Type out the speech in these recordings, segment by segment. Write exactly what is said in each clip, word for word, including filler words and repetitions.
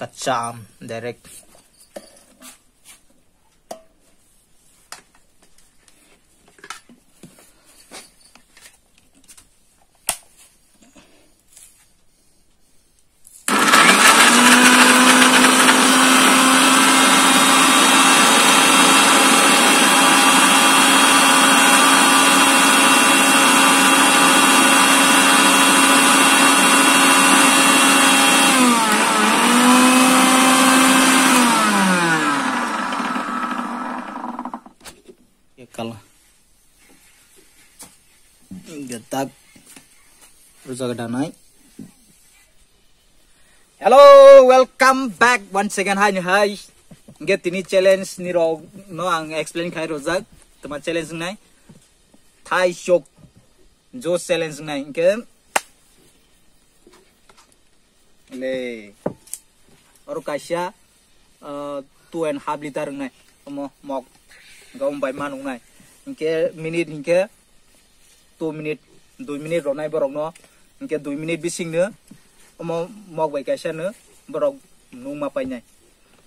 Kacha aam, direct. Kala. Gatak. Rujak danai. Hello, welcome back once again. Hai, hai. Hingke tini challenge ni rok no ang explain khai rojak. Toma challenge nai. Thai chok. Jo challenge nai. Hingke. Le. Oro kaisa, ah, two and half liter wngnai. Omo mok. Hingke omo bai man wngnai. Hingke minute hingke two minute, dui minute ronai borokno, hingke dui minute bisingno omo mok bai kaisa no borok nungma painai.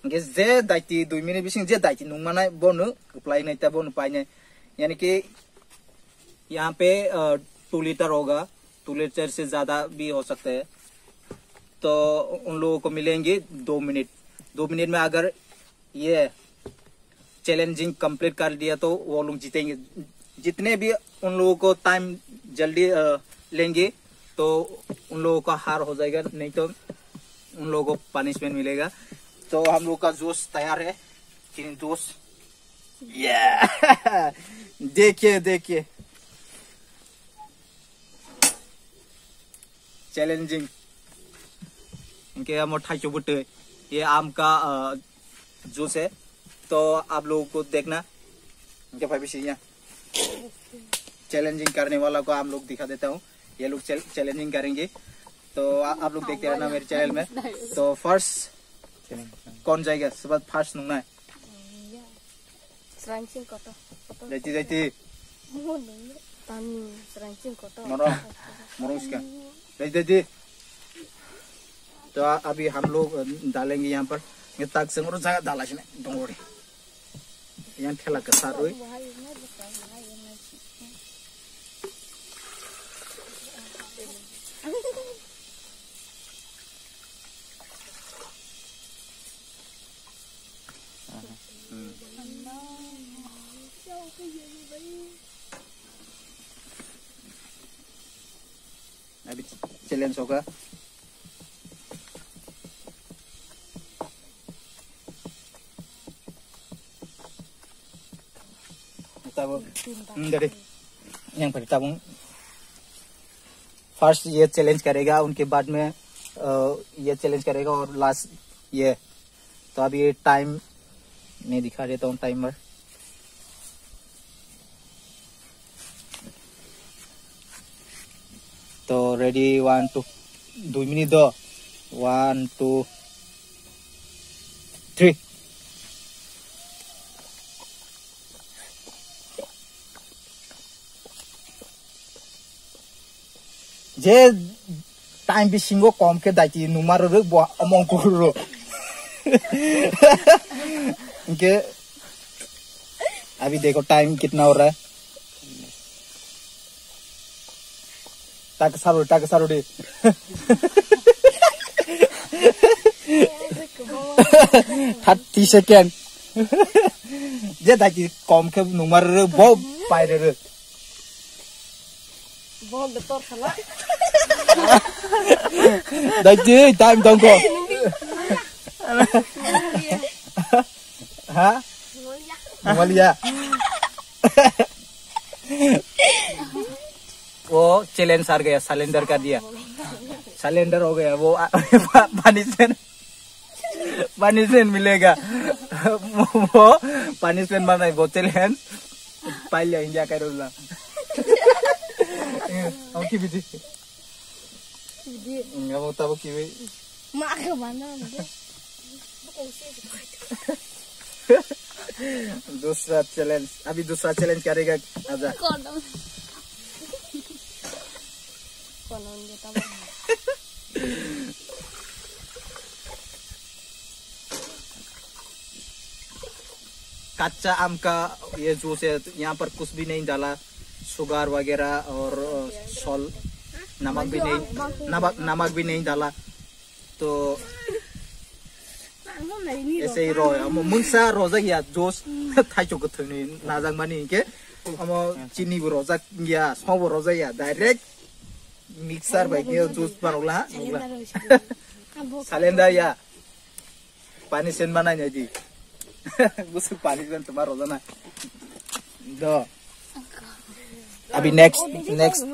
Hingke je daiti dui minute bising je daiti nungmanai bono kwplainai ta bono painai. Yani ki yahan pe, uh, two liter hoga, two liter se jyada bhi ho sakta hai. To un logo ko milenge do minute. Do minute mein agar ye challenging complete kar liya to wo log jitenge. Jitne bhi un logo ko time jaldi, uh, lenge to un logo ka haar ho jayega, nahi to un logo ko punishment milega. To hum log ka juice taiyar hai, chini juice. Yeah. Dekhiye, dekhiye. Challenging. इनके हम उठाई चुबुट, ये आम का, अ, जूस है। तो आप लोगों को देखना। इनके भाई भी सही है। चैलेंजिंग करने वाला को हम लोग दिखा देता हूँ। ये लोग चैल-, चैलेंजिंग करेंगे। तो आ-, आप लोग देखते रहना मेरे चैनल में। तो फर्स्ट कौन जाएगा? सब फर्स्ट नुंगना है। Serangsing kotor. Kotor. Daiti, daiti. Tani, serangsing kotor. Moro, moro uska. Daiti, daiti. To a-, abhi hum log, uh, dalenge yahan par. Ye tak se moro jaga dala sine dongori. Yahan thela ka saroi. अभी चैलेंज होगा। Tabuk, hmm, dari yang pada tabung. First ये चैलेंज करेगा, उनके बाद में, अ, ये चैलेंज करेगा और लास्ट ये। तो अभी ये टाइम नहीं दिखा रहे, तो टाइमर। तो रेडी, वन, टू, दुई मिनट दो। One, two, three. Je time bisingo kom khe daiti numa rwrwk bo omong kuru. Hingke abhi dekho time kitna ho raha hai. Tak saru, tak saru de. Thirty second. Je daiti kom khe numa rwrwk bo pai rwrwk. Bol de tor khala. Dai ji, time tong ko. Ha? Malia. वो चैलेंज हार गया, सरेंडर कर दिया। सरेंडर हो गया वो। पानी से Punishment milega. Mo punishment manai bo challenge. Pailya India kai rola. Ang ki bidi. Bidi. Ngamo tabo ki bi. Ma ka mana. दूसरा चैलेंज, अभी दूसरा चैलेंज करेगा। आजा। Kono. Kono dia tabo. कच्चा आम का ये जूस है, यहाँ पर कुछ भी नहीं डाला, शुगर वगैरह और, अ, सॉल्ट, नमक भी नहीं, नमक, नमक भी नहीं डाला। तो ऐसे ही रो, amo mungsa rojak ya, juice, thaichuk kwthwini najak mani hinkhe, amo chini bo rojak ya, song bo rojak ya, direct mixer bai khe juice barok la, nukla. Salenda ya. Pani sen manai nai di. Busuk pani sen tuma rojana. Do. Abi next, next.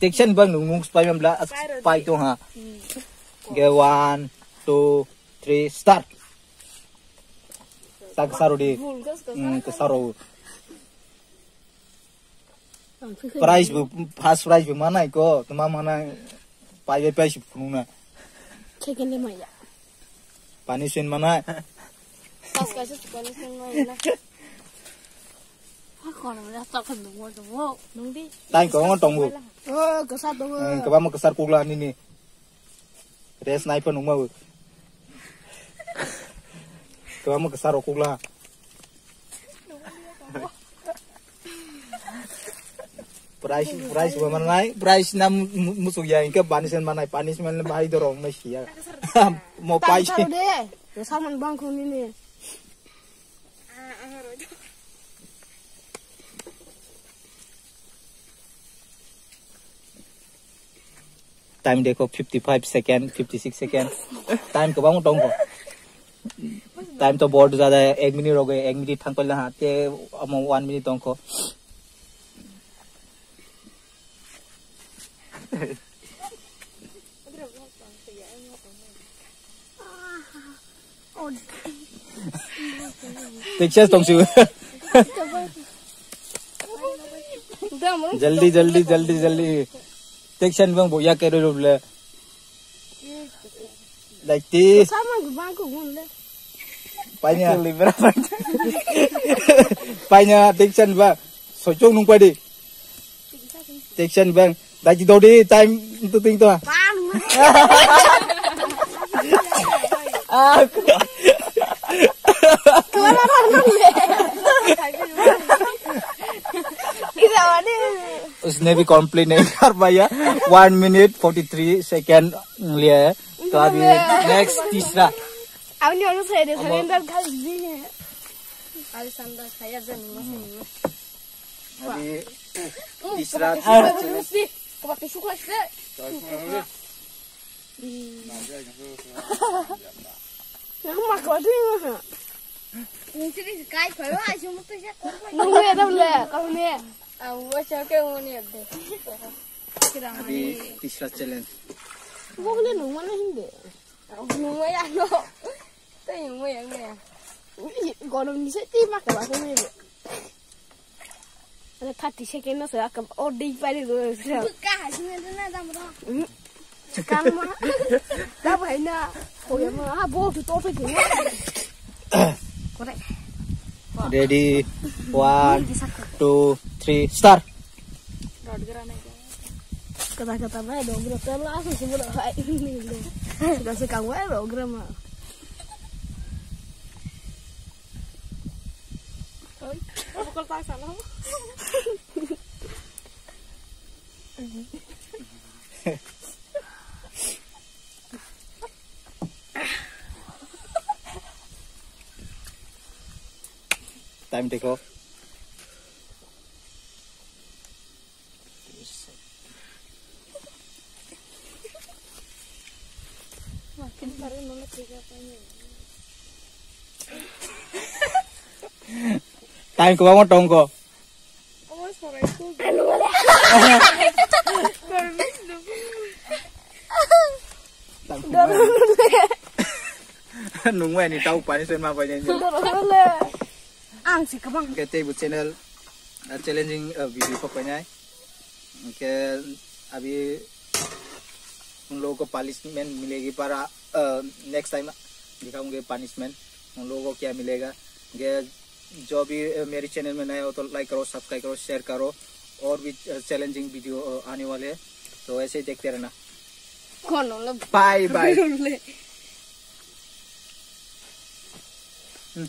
Tection bang nung nung spy memla, spy to ha. Ge one, two, three, start. Tak saro di. Hmm, ke saro. Prize bo, first prize bo manai ko, tuma manai, pai pai pai si phunukna. Second de maya. Pani sen manai. Pas kaisa pani sen maya na. Ha kono ya ta kan dong dong dong di. Tai ko ngon tongo. Oh, kasa tongo. Eh, kaba mo kasar kugla nini. Rest nai phano nungma bo. Kwbangma kwcharo kukla. Price, price bo manai, price na mu-, mu-, musuk ya, hinkhe punishment manai, punishment bahai dorong nai siya. Mo pai. Tang saro de, samon bangkho nini. Time dekho fifty five second, fifty six second. Time kwbangma tongkho. Time to board jada ek minute rogo, ek minute thang paila ha, te amo one minute tongkho. Texas tong siu. Jaldi, jaldi, jaldi, jaldi. Texas bang boya kero le. Like this. Sama bang ko gun le. Paina. Paina Texas ba. Sochong nung padi. Texas bang. Daji dodi time tu ting tu. Ah. उसने भी कंप्लीट नहीं कर पाया। One minute forty three second लिया है। तो अभी नेक्स्ट तीसरा। Aboni oro sai de, surrender khai di. Alexander saya jani mas ni. अभी तीसरा, तीसरा challenge. Kaba tu sukla se. Nang ma ko ding ha. Nung sini kai phayo, ai sumu tu sa ko. Nung ya dam le, kau ne. Awo sa ke mo ni abde. अभी तीसरा challenge. Bo le nung ma na hinde. Nung ma ya no. Tei nung ma ya no ya. Gorom ni se ti ma ka ba ko ne. Ada thirty second no sa ka or dei pari do. Ka ha sini na dam ro. Kang ma. Da bai na. Ko ya ma ha bo tu to pe tu. Kore. Ready, one, two, three, start. Kata kata bai dong kata la su su bro hai. Sudah sekarang bai dong kata ma. Oi, apa kau tak salah? Time take off. Time kwbangma tongkho. Nungmani tau pani sen ma pai nai. Ang si kabang. Ke tei bu channel, ah, challenging, ah, video ko pai nai. Ke abi उन लोगों को पनिशमेंट मिलेगी, पर, अ, next time दिखाऊंगे पनिशमेंट उन लोगों को क्या मिलेगा। ये जो भी, अ, मेरे चैनल में नए हो तो लाइक करो, सब्सक्राइब करो, शेयर करो, और भी, अ, चैलेंजिंग वीडियो, अ, आने वाले हैं, तो ऐसे ही देखते रहना। Kono lo. Bye bye. Lo le. Hmm.